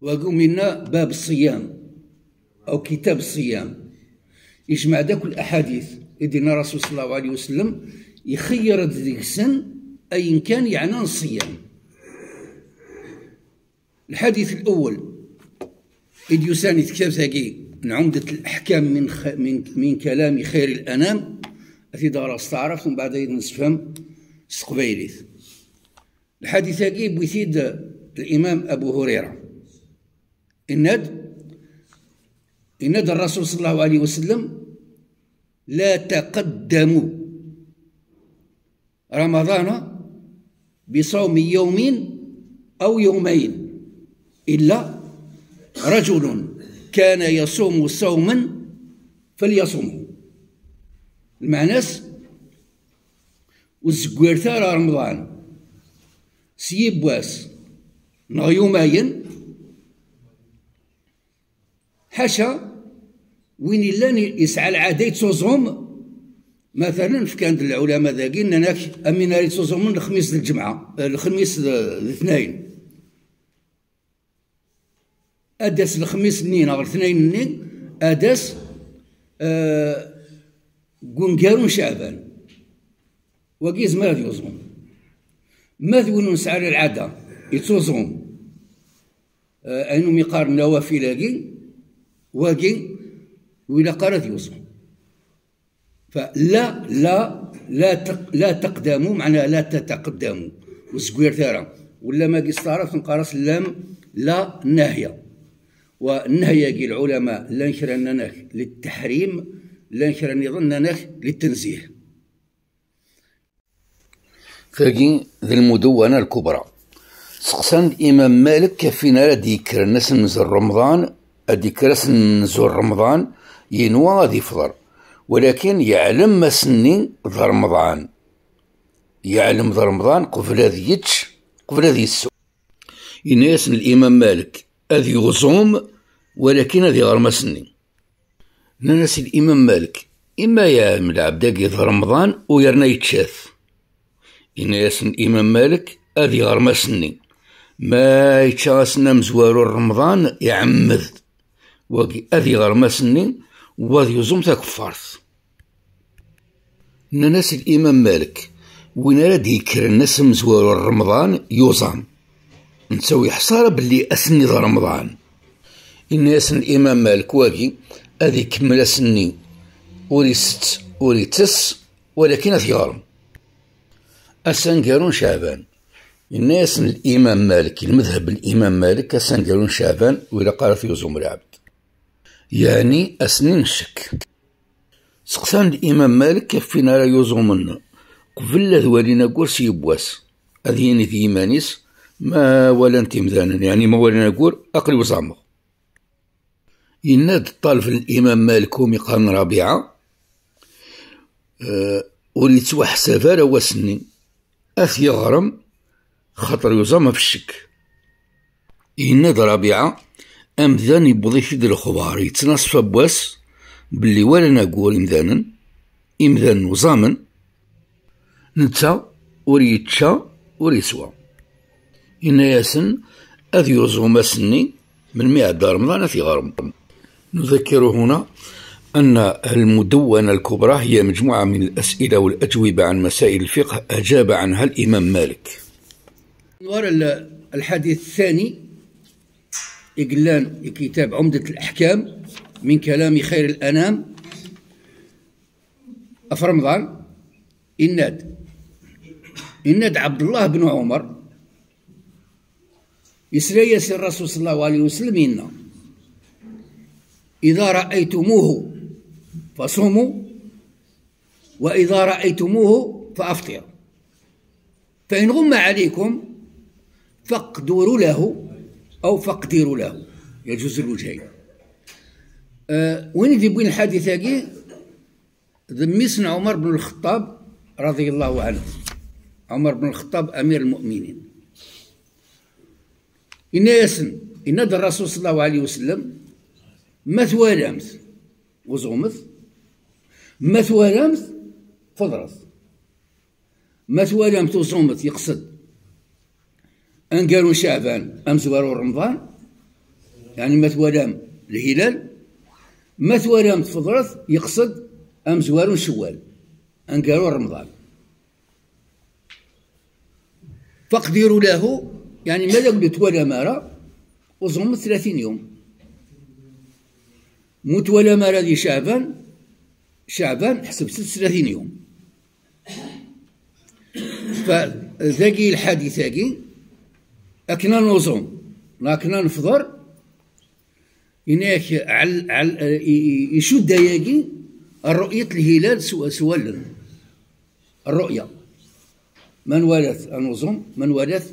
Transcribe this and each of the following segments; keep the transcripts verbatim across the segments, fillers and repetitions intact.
Wagi umi yenna bab ṣṣiyam, aw kitab ṣṣiyam. Yejmeɛ-d akk laḥadit i d-yenna Rasul ṣalla Llahu ɛalayhi wa sallam, ixeyyar-d deg-sen ayen kan yeɛnan ṣṣiyam. Lḥadit lewwel i d-yusan i tektabt-agi n Ɛumdat Leḥkam min x-, min, min kalami xayri lanam, ad t-id-ɣreɣ s taɛrabt, umbeɛd ad t-id-nessefhem s teqbaylit. Lḥadit-agi yewwi-t-id Limam Abu Hurayra. Yenna-d, yenna-d Rasul ṣalla Llahu ɛalayhi wa sallam: "La taqaddamu Ramadana bi ṣawmi yawmin aw yawmayn, illa rajulun kana yasumu ṣawman falyasumhu." Lmeɛna-s, ur zegwiret ara Remḍan s yiwwas neɣ yumayen, ḥaca win illan yesɛa lɛada yettuẓum. Matalen, fkan-d lɛulama dagi, nnan-ak amin ara yettuẓumen lexmis d lǧemɛa, eh, lexmis d, d letnayen. Ad d-as lexmis-nni neɣ letnayen-nni, ad d-as, eh, deg ungaru n Ceɛban. Wagi yezmer ad yuẓum. Ma d win ur nesɛi ara lɛada, yettuẓum, eh, ayen umi qqaren nawafil-agi, wagi ur ilaq ara ad yuẓum. Fa la, la, la taq-, la taqdamu, meɛna la tataqaddamu. Ur zegwiret ara. Wala ma deg isteɛrab tenqar-as lam, la nahya. Wa nahya-agi lɛulama llan kra nnan-ak litteḥrim, llan kra nniḍen nnan-ak littenzih. Tagi d Lmuduwana Lkubra. Seqsan-d Imam Malik ɣef win ara d-yekkren ass n nzul Remḍan, ad d-yekker ass n nzul Remḍan, yenwa ad ifḍer. Walakin yeɛlem ass-nni d Remḍan. Yeɛlem d Remḍan qbel ad yečč, qbel ad yessew. Yenna-yasen Limam Malik ad yuẓum, walakin ad iɣrem ass-nni. Nnan-as i Limam Malik: "Imi yeɛlem lɛebd-agi d Remḍan u yerna yečča-t?" Yenna-yasen Imam Malik ad iɣrem ass-nni. Ma yečča ass-nni amezwaru n Remḍan, iɛemmed. Wagi ad iɣrem ass-nni, u ad yuẓum takeffart. Nnan-as i Limam Malik: "Win ara d-yekkren ass amezwaru n Remḍan, yuẓam. Netta ur yeḥṣa ara belli ass-nni d Remḍan." Yenna-yasen Limam Malik: "Wagi ad ikemmel ass-nni, ur isett, ur ittess, walakin ad t-yeɣrem." Ass aneggaru n Ceɛban. Yenna-yasen Limam Malik, lmedheb n Limam Malik, ass aneggaru n Ceɛban, ur ilaq ara ad t-yuẓum lɛebd. Yeɛni ass-nni n ccekk. Seqsan-d Imam Malik ɣef win ara yuẓumen qbel ad walin aggur s yiwwas. Ad yini d yiman-is: "Ma walan-t imdanen, yeɛni ma walan aggur, aql-i uẓameɣ." Yenna-d ṭṭaleb n Imam Malik umi qqaren Rabiɛa, eh, ur yettwaḥsab ara wass-nni. Ad t-yeɣrem, xaṭer yuẓam ɣef ccekk. Yenna-d Rabiɛa: "Amdan yewweḍ-it-id lexbar, yettnaṣef n wass, belli walan aggur imdanen, imdanen uẓamen, netta ur yečča, ur yeswa." Yenna-yasen ad yuẓum ass-nni, melmi iɛedda Remḍan ad t-yeɣrem. نذكر هنا أن المدونة الكبرى هي مجموعة من الأسئلة والأجوبة عن مسائل الفقه أجاب عنها الإمام مالك. Wara l-, lḥadit ttani i yellan i kitab Ɛumdat Leḥkam min kalami xayr lanam, ɣef Remḍan, yenna-d, yenna-d Ɛebdullah ben Ɛumer, yesla-yas i Rasul ṣalla Llahu ɛalayhi wa sallam, yenna: "Iḍa raɛaytumuhu faṣumu, wa iḍa raɛaytumuhu faafṭiru. Fa in ɣumma ɛalaykum faqduru lahu, aw faqdiru lahu." Yaǧuz lwejhayn. Eh, win i d-yewwin lḥadit-agi, d mmi-s n Ɛumar ben Lxeṭṭab, raḍi Llahu ɛanhu. Ɛumar ben Lxeṭṭab, amir lmuminin. Yenna-yasen, yenna-d Rasul ṣalla Llahu ɛalayhi wa sallam: "Ma twalamt, uẓumet. Ma twalamt, feḍret. Ma twalamt, uẓumet, yeqsed aneggaru n Ceɛban, amezwaru n Remḍan, Yeɛni ma twalam lhilal, ma twalam tfeḍret, yeqsed amezwaru n Cewwal, aneggaru n Remḍan. Faqdiru lahu, yeɛni ma d agdud twalam ara, uẓumet tlatin yum. Mu twalam ara di Ceɛban, Ceɛban ḥesbet-t tlatin yum. Fa dagi lḥadit-agi, akken ad nuẓum neɣ akken ad nefḍer, inak icudd ayagi rru'yat lhilal s wallen. Rru'ya, ma nwalat ad nuẓum, ma nwalat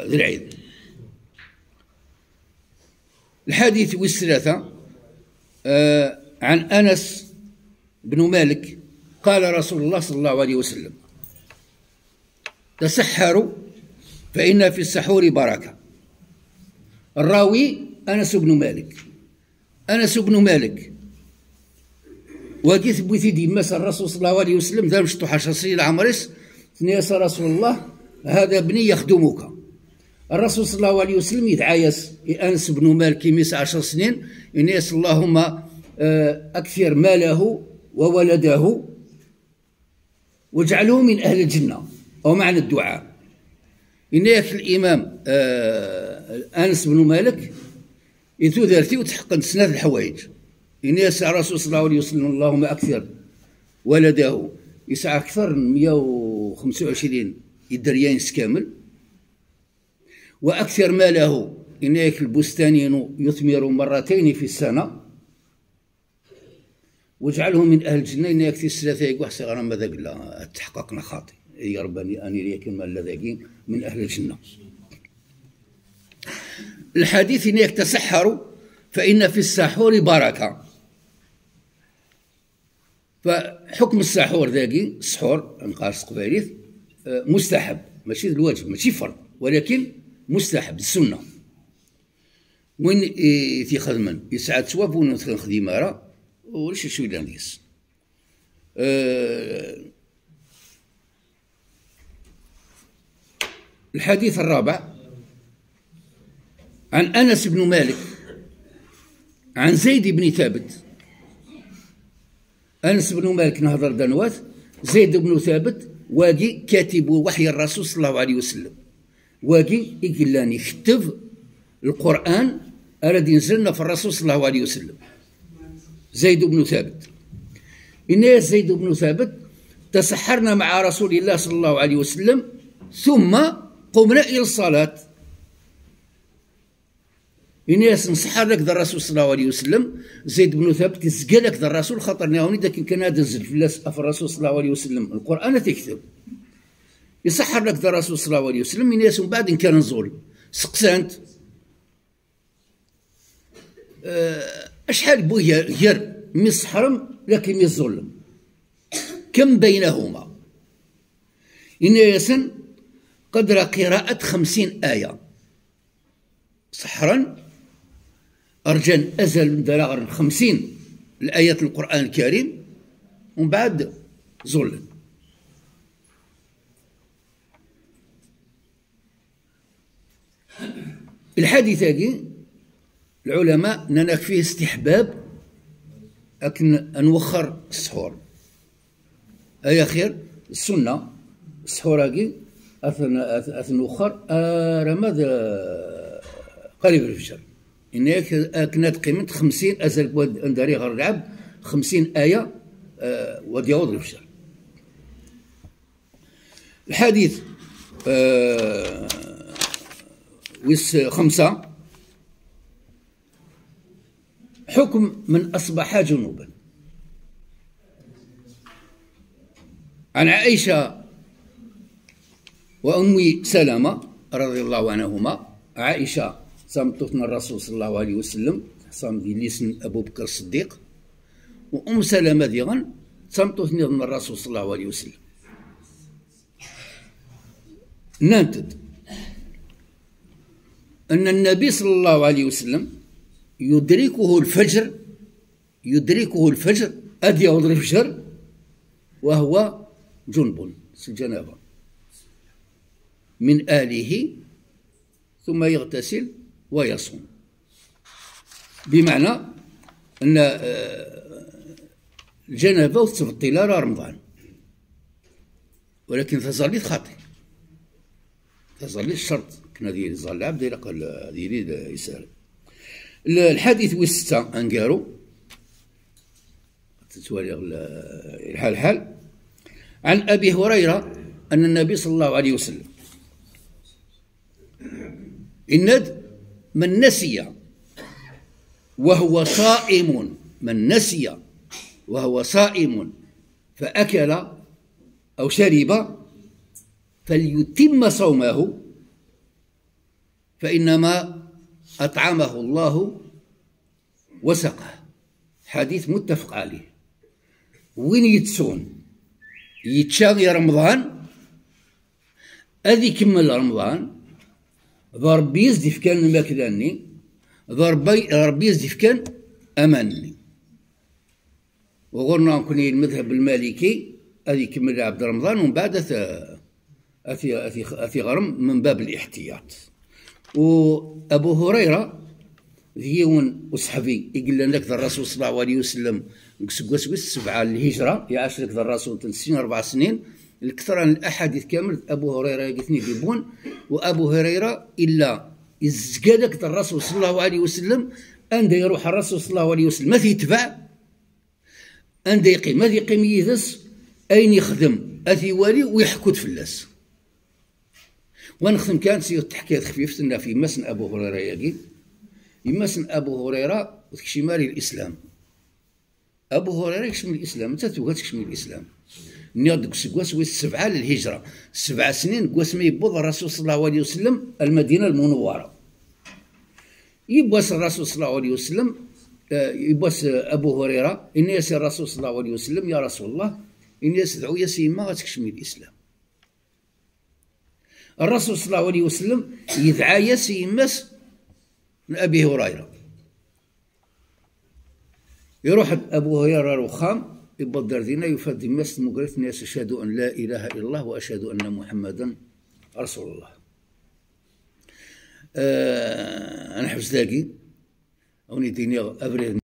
d lɛid. Lḥadit wis tlata, ɛan Anas bnu Malik, qala Rasulullah ṣalla Llahu ɛalayhi wa sallam: "Tasaḥḥaru fa inna fi ṣṣaḥuri baraka." Rrawi Anas bnu Malik. Anas bnu Malik, wagi tewwi-t-id yemma-s ar Rasul ṣalla Llahu ɛalayhi wa sallam, d amecṭuḥ ɛecṛa snin leɛmeṛ-is, tenna-yas: "A Rasul Llah, hada bni yaxdumuka." Rasul ṣalla Llahu ɛalayhi wa sallam yedɛa-yas i Anas bnu Malik imi yesɛa ɛecṛa snin, yenna-yas: "Allahumma aktir malahu wa waladahu, wajɛalhu min ahli lǧenna." Aw meɛna dduɛa. Yenna-yak limam Anas bnu Malik: "I tudert-iw tḥeqqen-d snat leḥwayeǧ." Yenna-yas Rasul ṣalla Llahu ɛalayhi wa sallam: "Allahumma aktir waladahu." Yesɛa akter n meyya u xemsa u ɛecrin ideryayen s kamel. "Wa aktir malahu." Yenna-yak: "Lbustan-inu yuthmiru marratayni fi ssana." "Wajɛalhu min ahli lǧenna." Yenna-yak tis tlata-agi ur ḥṣiɣ ara ma d agella ad tḥeqqeq neɣ xaṭi. Ay Ṛebbi, ad nili akken ma nella dagi min ahli lǧenna. Lḥadit yenna-yak: "Tasaḥḥaru fa inna fi ṣṣaḥuri baraka." Fa ḥukm ṣṣaḥur dagi, ṣṣḥur, nqar s teqbaylit, mustaḥab, mačči d lwaǧeb, mačči ferḍ, walakin mustaḥab, d ssunna. Win i t-ixedmen yesɛa ttwab, win ur t-nexdim ara, ulac acu yellan deg-s. Eh, الحديث الرابع، عن أنس بن مالك عن زيد بن ثابت. Anas bnu Malik, nehder-d anwa-t, Zayd bnu Thabet, wagi katibu waḥyi Rasul ṣalla Llahu ɛalayhi wa sallam. Wagi i yellan iketteb Lqur'an ara d-inzeln ɣef Rasul ṣalla Llahu ɛalayhi wa sallam. Zayd bnu Thabet. Yenna-yas Zayd bnu Thabet: "Tasaḥḥarna maɛa Rasulillah ṣalla Llahu ɛalayhi wa sallam, tumma qumna ila ṣṣalat." Yenna-yas: "Nṣeḥḥar akked Rasul ṣalla Llahu ɛalayhi wa sallam." Zayd bnu Thabet yezga akked Rasul, xaṭer nniɣ-awen-id akken kan ad d-inzel fell-as ɣef Rasul ṣalla Llahu ɛalayhi wa sallam Lqur'an ad t-ikteb. Iṣeḥḥar akked Rasul ṣalla Llahu ɛalayhi wa sallam, yenna-yas: "Mbeɛd nekk ara nẓul." Seqsan-t: "Eh, acḥal n wugar gar mi tṣeḥḥrem lakin mi tẓullem?" Kam baynahuma. Yenna-yasen: "Qadra qiraat xemsin aya." Ṣeḥḥren, rǧan azal n dara ɣer xemsin layat n Lqur'an Lkarim, umbeɛd ẓullen. Lḥadit-agi, lɛulama nnan-ak fih istiḥbab akken ad nwexxer ṣṣḥur. Ay axir, ssunna, ṣṣḥur-agi, ad t-, ad t-, ad t-nwexxer arama d, eh, qrib lefjer. Yenna-yak akken ad qqiment xemsin, azal n wad-, anda ara iɣer lɛebd, xemsin aya, eh, wad yaweḍ lefjer. Lḥadit, eh, wis xemsa, حكم من أصبح جنبا. عن عائشة وأم سلمة رضي الله عنهما. Ɛica, d tameṭṭut n Rasul ṣalla Llahu ɛalayhi wa sallam, teḥṣa d yelli-s n Abu Bakr Ṣeddiq, u Umm Salama diɣen, d tameṭṭut nniḍen n Rasul ṣalla Llahu ɛalayhi wa sallam. Nnant-d أن النبي صلى الله عليه وسلم يدركه الفجر، يدركه الفجر، ad yaweḍ lefjer, وهو جنب, s lǧanaba, من أهله، ثم يغتسل ويصوم. بمعنى أن آه، الجنابة ur tettbeṭṭil ara Remḍan, ولكن taẓallit xaṭi. Taẓallit ccerṭ, akken ad yili ẓẓal lɛebd, ilaq ad yili yesɛel. Lḥadit wis setta aneggaru, tettwaliḍ lḥal lḥal. عن أبي هريرة أن النبي صلى الله عليه وسلم إنه من نسي وهو صائم، من نسي وهو صائم فأكل أو شرب فليتم صومه فإنما أطعمه الله وسقاه. حديث متفق عليه. Win yettun yečča i Remḍan, ad ikemmel Remḍan, d Ṛebbi i s-d-ifkan lmakla-nni, d Ṛebbi Ṛebbi i s-d-ifkan aman-nni. Uɣur-neɣ nekkni lmadhab lmaliki, ad ikemmel lɛebd Remḍan, umbeɛd ad t-, ad t-, ad t-, ad t-iɣrem من باب الاحتياط. U Abu Hurayra d yiwen useḥbi i yellan akked Ṛṛasul صلى الله عليه وسلم deg useggas wis sebɛa n lhijra, iɛac akked Ṛṛasul n sin rebɛa snin. Lketṛa n laḥadit kamel d Abu Hurayra-agi ten-id-iwwin. U Abu Hurayra illa izgan akked Ṛṛasul صلى الله عليه وسلم, anda iruḥ Ṛṛasul صلى الله عليه وسلم ad t-yetbeɛ, anda yeqqim ad yeqqim yid-s, ayen yexdem ad t-iwali u yeḥku-d fell-as. Wa nexdem kan s yiwet teḥkayt xfift ɣef yemma-s n Abu Hurayra-agi. Yemma-s n Abu Hurayra ur tekcim ara i lislam. Abu Hurayra yekcem lislam, nettat tugi ad tekcem lislam. Nniɣ-d deg useggas wis sebɛa n lhijra, sebɛa snin deg wasmi yewweḍ Ṛṛasul صلى الله عليه وسلم ar Lmadina Lmunewwara. Yiwwas Ṛṛasul صلى الله عليه وسلم, eh, yiwwas, eh, Abu Hurayra, inna-yas i Ṛṛasul صلى الله عليه وسلم: "Ya Rasul Allah," inna-yas, "dɛu-yas i yemma ad tekcem i lislam." Ṛṛasul صلى الله عليه وسلم yedɛa-yas i yemma-s n Abi Hurayra. Iruḥ-d Abu Hurayra ar uxxam, iwweḍ-d ar dinna, yufa-d yemma-s tmuger-it, tenna-yas: "أشهد أن لا إله إلا الله وأشهد أن محمدا رسول الله." Eh, ad neḥbes dagi, ad wen-id-iniɣ abrid.